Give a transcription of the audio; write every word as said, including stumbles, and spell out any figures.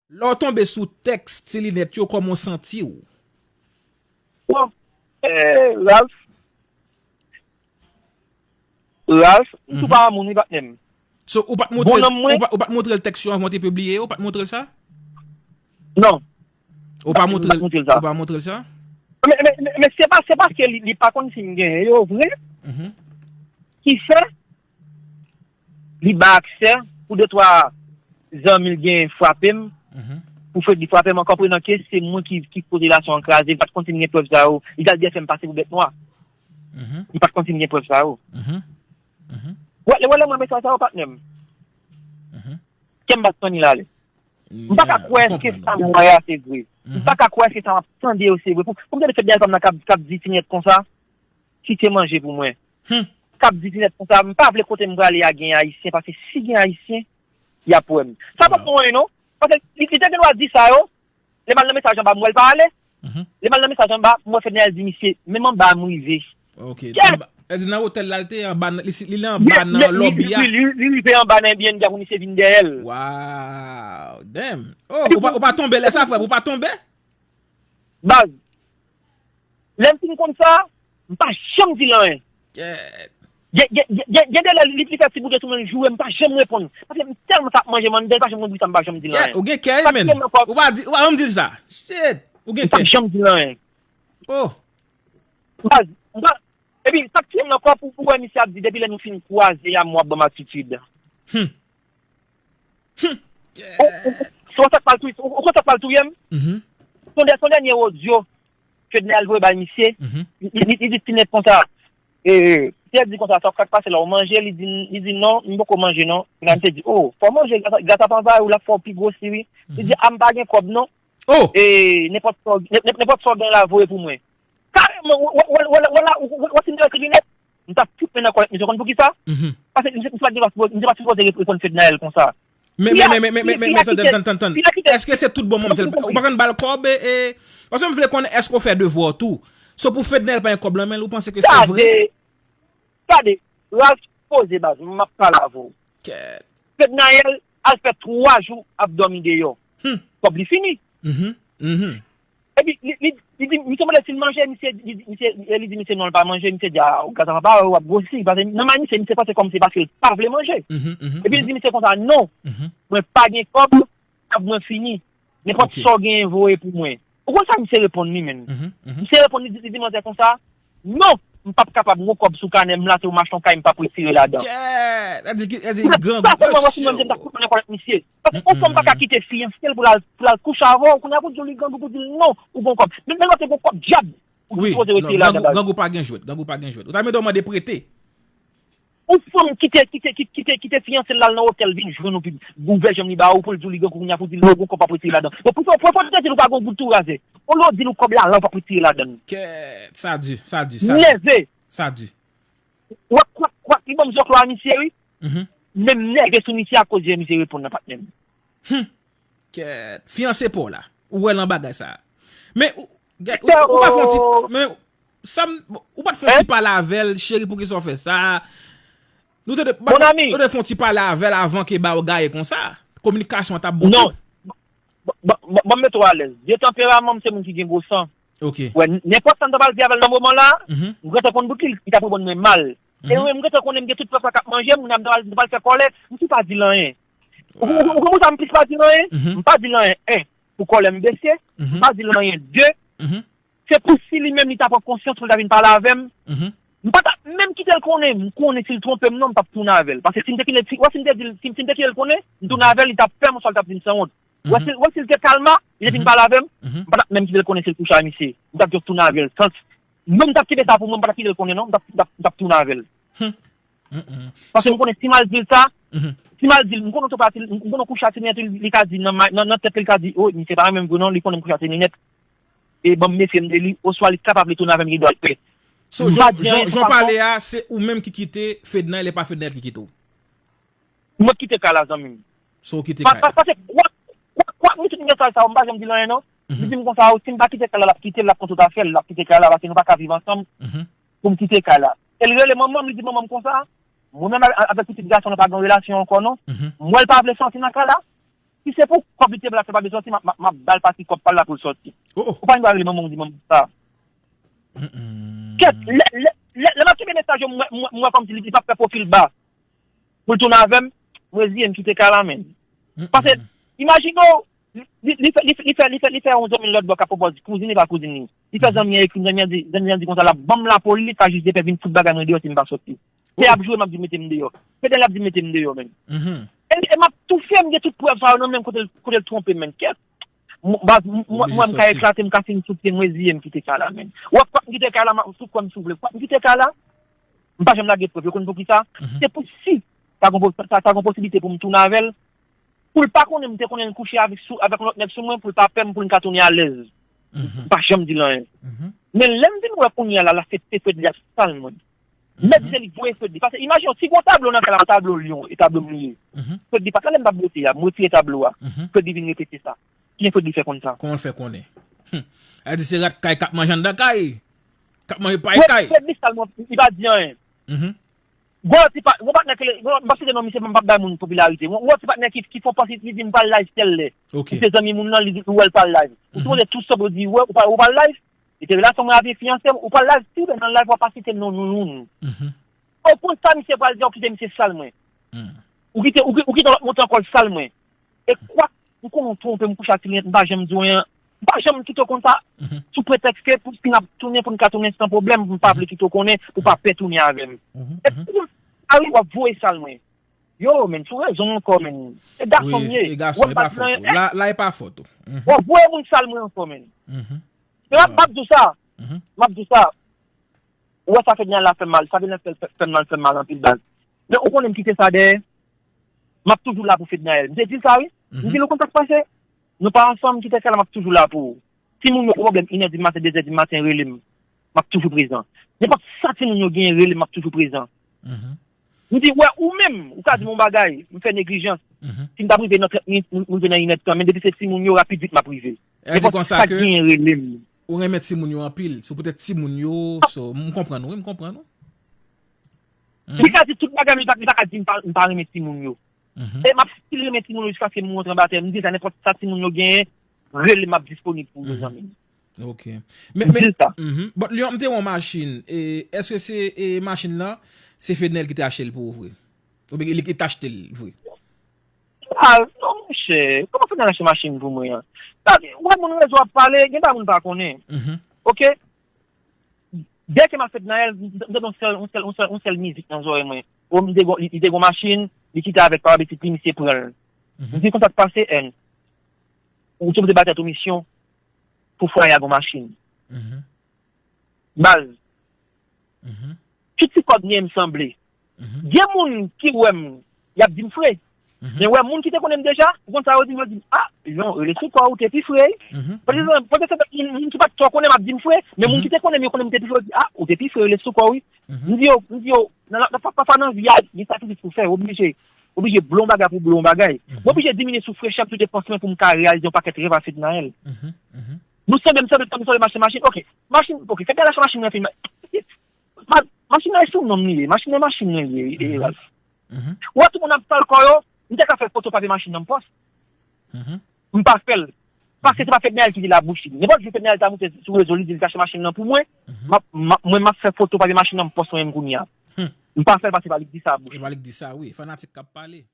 Lè w tonbe sou tèks Ti Linèt yo, kòman w santi w? Bon, eh, Ralph, Ralph, m tou pa moun wi, patnè m. So, ou pa t montre, ou pa, ou pa t montre l tèks yo anvan w te pibliye yo? Ou pa t montre l sa? Non. Ou pa montre l, ou pa montre l sa? Men, men, men, men se pa, se paske li, li pa konn si m genyen yo vre. Ki fè li ba aksè pou de twa zanmi l genyen frape m, pou Freddy frape m, an konprenan ke se mwen ki, ki koz relasyon an kraze, li pa t konn si m gen prèv sa yo, li t al byen fè m pase pou bèt nwa. Li pa t konn si m gen prèv sa yo. Wè, wè, lè mwen mesaj sa yo, patnè m. Kè m bat fanmi l ale. M pa ka kwè ke sa m wè a se vre. M pa ka kwè ke sa m ap tande yo se vre. Pou, pou m tande Fednel pa m nan k ap, k ap di Tinèt konsa, kite manje pou mwen. K ap di Tinèt konsa, m pa vle kote m prale a gen Ayisyen, paske si gen Ayisyen, y ap wè m. Sa p ap bon anyen non. Paske li, li te gen dwa di sa yo, lè m al nan mesaj anba, m wè l pa ale. Lè m al nan mesaj anba, m wè Fednel di misye, menm anba a m rive. Ok. Kè! Anba, e di nan otèl la, l te anba, nan- li, si- li, li anba nan lòbi a. Li, li, li rive anba nan Airbnb a pou misye vin dèyè l. Wow, damn. Oh, ou pa, ou pa tonbe lè sa, frè, ou pa tonbe? Baz, lè m fin konn sa, m pa janm di l anyen. Kèt. Gen, gen, gen, gen, gen de lè li, li fè ti bout sou mwen, l joure m, m pa janm reponn. Paske m tèlman sa ap manje m anndan, li pa janm konn poukisa m pa janm di l anyen. Ou gen kè, wi, menn. Ou pa di, ou pa janm di l sa. Shit. Ou gen kè. M pa janm di l anyen. Oh. Baz, m pa, epi, sa k tiye m nan kò pou, pou wè misye ap di, depi lè nou fin kwaze a, m w ap ban m atitid. Hmm. Ou, ou, ou, ou konn sa k pral touye, ou, ou konn sa k pral touye m? Son dè-, son dènye odyo, Fednel voye bay misye, li, li, li, li di Tinèt konsa, e, Tinèt di konsa, sa k pase la, ou manje? Li di, li di, non, m poko manje, non. Fednel te di, oh, fò w manje, gras a, gras a pa anvayi w, l ap fè w pi gwosi, wi. Li di, a, m pa gen kòb, non. Oh! E, nenpòt sa w, nen-, nen-, nenpòt sa w gen la, voye pou mwen. Kareman, w, w, w, w, w, w, w, w, w, w, w, w, w, w, w, w, w, w, w, m t ap tout men nan kòlèt misye, konn poukisa? Paske misye, misye pa t dwe, misye pa t sipoze reponn Fednaelle konsa. Men, men, men, men, men, men, men, men, tande, tande, tande, tande. Èske se tout bon manmzèl? Ou pa konn ba l kòb, e, e, paske m vle konnen èske w fè devwa w tou. So pou Fednaelle pa gen kòb nan men l, ou panse ke se vre? Tande, tande, Ralph, poze baz, m ap pale avè w. Kèt. Fednaelle al fè twa jou ap dòmi deyò. Kòb li fini. Epi, li, li, li di, misye mande si l manje, misye, li, misye, li di misye non, l pa manje, misye di, a, gras a papa, w ap gwosi, paske nan may misye, misye panse kòm se paske l pa vle manje. Epi li di misye konsa, non, mwen pa gen kòb, kòb mwen fini. Nenpòt sa w genyen voye pou mwen. Ou konn sa misye reponn li menm? Misye reponn li, li di manzè konsa, non, m p ap kapab, m gon kòb sou kanè m la, se w m achte yon kay, m p ap retire ladan. Kèt, sa di ki, sa di grangou, sa fè mwen wè si mwen menm ta koupon nan kòlèt misye. Paske yon fanm pa ka kite fiyanse l pou l al, pou l al kouche avè w, kounye a pou di w li grangou, pou di l non, ou gon kòb. Men, men lòt te gon kòb dyab, ou sipoze retire ladan baz. Grangou pa gen jwèt, grangou pa gen jwèt. Ou ta mande w mande prete. Yon fanm kite, kite, kite, kite, kite fiyanse l al nan otèl vin jwenn ou, pi ouvè janm li ba ou pou l di w li grangou kounye a pou di l non, gon kòb p ap retire ladan. Bon, pou, pou, pou, pou te di l ou pa gon goud tou razè. Olye w di l ou kòb la, la ou p ap retire ladan. Kèt, sa di, sa di, sa di. Nève. Sa di. Kwak, kwak, kwak, li ban m zòklò a misye, wi. Men m nève sou misye akoz jan misye reponn nan patnè m. Kèt. Fiyanse pa w la. Ou wè nan bagay sa. Men, ou, gèt, ou, ou pa fè yon ti, men, sa m, ou pa t fè yon ti pale avè l, cheri, poukisa w fè sa? Nou te, nou te fè yon ti pale avè l avan ke ba w gaye konsa. Kominikasyon an t ap bon tou. Non. Ban, ban, ban, ban m mete w alèz. De tanperaman m se moun ki gen gwo san. Ok. Wè, nenpòt sa m ta pral di avè l nan moman la, m gentan konn bout li, li t ap reponn mwen mal. E wi, m gentan konnen m gen tout pèp la k ap manje m, m ta pral, m ta pral fè kòlè, m tou pa di l anyen. Ou, ou, ou, ou konn sa m plis pa di l anyen? M pa di l anyen, en, pou kòlè m bese, m pa di l anyen, de, se pou si li menm li ta pran konsyans pou l ta vin pale avè m, m pa t ap menm kite l konnen, m konnen si l twonpe m non, m p ap tounen avè l. Paske si m te kite, si, wè, si m te di l, si, si m te kite l konnen, m tounen avè l, li t ap pè m, oswa li t ap di m sanwont. Wè si, wè si l te kalma, li te vin pale avè m, m pa t ap menm kite l konnen si l kouche a misye. M t ap just tounen avè l. Sans, menm m t ap kenbe sa pou mwen, m pa t ap kite l konnen non, m t ap, m t ap, m t ap tounen avè l. Paske m konnen si m al di l sa, si m al di l, m konnen tou pati, m konnen kouche a se nèt li, li ka di nan, nan, nan tèt li, li ka di, oh, misye pa renmen m vre non, li konnen m kouche a se nèt. E ban m mefye m de li, oswa li kapab li tounen avè m, li dwa l pè. So, jan, jan, jan w pale a, se ou menm ki kite Fednaelle, e pa Fednaelle ki kite w? Mwen kite kay la, zanmi m. So, w kite kay la. Pa, pa, paske, kwak, kwak, kwak, m tout mesaj sa yo, m pa janm di l anyen non. Li di m konsa, oh, si m pa kite kay la, l ap kite l, l ap pran tout afè l, l ap kite kay la, paske nou pa ka viv ansanm pou m kite kay la. E l rele manman m, li di manman m konsa, mwen menm avè-, avèk pitit gason nan pa gen relasyon ankò non. M wè l pa vle sòti nan kay la. Si se pou kòb li te vle ap fè pa bezwen sòti, m ap, m ap, m ap ba l pati kòb pa l la pou l sòti. Ou pa gen dwa rele manman w di manman sa. Kèt, lè, lè, lè, lè m ap tcheke mesaj yo, m wè, m wè, m wè kòmsi li, li p ap fè pwofil ba pou l tounen avè m, m reziye m kite kay la, menn. Paske, imajine w, li, li fè, li, fè, li fè, li fè, li fè yon zanmi l lòt bò k ap pwopòze kouzin li pa kouzin li. Li fè zanmi an ekri, zanmi an di, zanmi an di konsa l ap ban m lapoli, pa jis de pè vin fout bagay mwen deyò si m pa sòti. Pè ap jwe, m ap di mete m deyò. Pè dèyè l ap di mete m deyò, menn. E, e m ap toufe, m gen tout prèv sa yo nan men m kote l, kote l twonpe m, menn. Kèt. M, baz, m, m, mwen, m ka eklate, m ka fin sou pye m, reziye m kite kay la, menn. W ap, w ap kite kay la, m ap sou kò m si w vle. W ap kite kay la, m pa janm lage prèv. Yo konn poukisa? Se pou si ta gon po-, ta, ta gon posiblite pou m tounen avè l, pou l pa konnen m te konnen l kouche avèk, sou, avèk yon lòt nèg sou mwen, pou l pa pè m, pou l ka tounen alèz. M pa janm di l anyen. Men lè m vin wè kounye a la, la se, se Fredly ap sal mwen. Mèt se li k voye Fredly. Paske imajine w, si gon tablo nan kay la, tablo lyon, e tablo m li ye. Fredly pa t la lè m t ap bwote a, m retire tablo a. Fredly vin repete sa. Kijan Fredly fè konn sa? Kòman l fè konnen? Sa di se rat kay k ap manje anndan kay. K ap manje pay kay. Fredly sal mwen, li pa di anyen. Gon lòt ti pa, gon patnè ke, gon lòt, m p ap site non misye, m p ap bay moun popilarite. Gon, gon lòt ti patnè ki, ki fè yon pòs, li di m pral live tèl lè. Ou se zanmi moun nan, li di ou wè l pral live. Ou tou wè tout sa pou di ou wè, ou pa, ou pral live. Li te relasyon mwen avè fiyanse m, ou pral live, tou lè nan live, w ap pa site non nou youn. Ou konn sa misye pral di, ou kite misye sal mwen. Ou kite, ou, ou kite lòt monte ankò l sal mwen. E kwak, m konnen w twonpe m kouche ak ti liyèt, m pa janm di w anyen. M pa janm kite w konn sa, sou pretèks ke pou si n ap tounen, pou n ka tounen san pwoblèm, m pa vle kite w konnen, pou pa pè tounen avè m. E pou sa wi, w ap voye sal mwen. Yo, menn, sou rezon ankò, menn. E gason m ye. Wi, e gason, e pa fòt ou. La, la, e pa fòt ou. W ap voye moun sal mwen ankò, menn. Men m ap, m ap di w sa. M ap di w sa. Ou wè sa Fednaelle la fè m mal. Sa Fednaelle fè, fè, fè m mal, fè m mal anpil baz. Men ou konnen m kite sa dèyè. M ap toujou la pou Fednaelle. M te di l sa wi. M di l ou konn sa k pase. Nou pa ansanm, kite sa la, m ap toujou la pou ou. Timoun yo gon pwoblèm inè di maten, dezè di maten, rele m. M ap toujou prezan. Nenpòt sa timoun yo genyen, rele m, m ap toujou prezan. M di, wè, ou menm, ou ka di m yon bagay, m fè neglijans. Si m ta rive nan trant minit, m, m rive nan inèdtan, men depi se timoun yo, rapid vit m ap rive. Nenpòt sa k genyen, rele m. Ou renmen timoun yo anpil, se poutèt timoun yo, so, m konprann ou, wi, m konprann ou. Li ka di tout bagay, men li pa, li pa ka di m pa, m pa renmen timoun yo. E m ap still renmen timoun yo jiskaske m rantre anba tè. M di sa, nenpòt sa timoun yo genyen, rele m, m ap disponib pou yo, zanmi m. Ok. Men, men, mhm. But Lion, m te wè yon machin. E, èske se, e, machin nan, se Fednaelle ki te achte l pou ou vre? Oubyen li ki te achte l vre? Ah, non, monchè. Kòman Fednaelle achte machin pou mwen an? Sa, ou wè moun rezo ap pale, gen bagay moun pa konnen. Ok? Dèyè ke m ap Fednaelle, m tande yon sèl, yon sèl, yon sèl, yon sèl mizik nan zòrèy mwen. Ou m te gon, li, li te gon machin, li kite avèk papa pitit li, misye pran l. M di konsa k pase, N. Ou sipoze ba tèt ou misyon pou fwaye a gon machin. Baz. Tout ti kòb m genyen m sanble. Gen moun ki wè m, y ap di m fre. Men wè moun ki te konnen m deja, ou konn sa yo di m, yo di m, ah, Lion, rele sou kò w, ou te pi fre. Pote se moun, moun ki pa t twò konnen m ap di m fre, men moun ki te konnen m, yo konnen m te pi fre, yo di, ah, ou te pi fre, rele sou kò w, wi. M di yo, m di yo, nan, nan, pafwa nan vi a, gen sakrifis pou fè, oblije, oblije blow yon bagay pou blow yon bagay. M oblije diminye sou frechè m, sou depans mwen pou m ka reyalize yon pakèt rèv a Fednaelle. Nou sanble, m sanble, m sanble mache machin, ok, machin, ok, Fednaelle achte machin nan fini. Ma-, machin nan e sou non m li ye. Machin nan machin mwen li ye, e, Ralph. Ou wè tout moun ap sal kò yo, m te ka fè foto papye machin nan m pòs. M pa fè l. Paske se pa Fednaelle ki di l a bouchi. Nenpòt jou Fednaelle ta moute sou rezo, li di l te achte machin nan pou mwen. M ap, m ap, mwen m ap fè foto papye machin nan m pòs mwen menm kounye a. M pa fè l paske se pa li k di sa a bouchi. E pa li k di sa, wi. Fanatik k ap pale.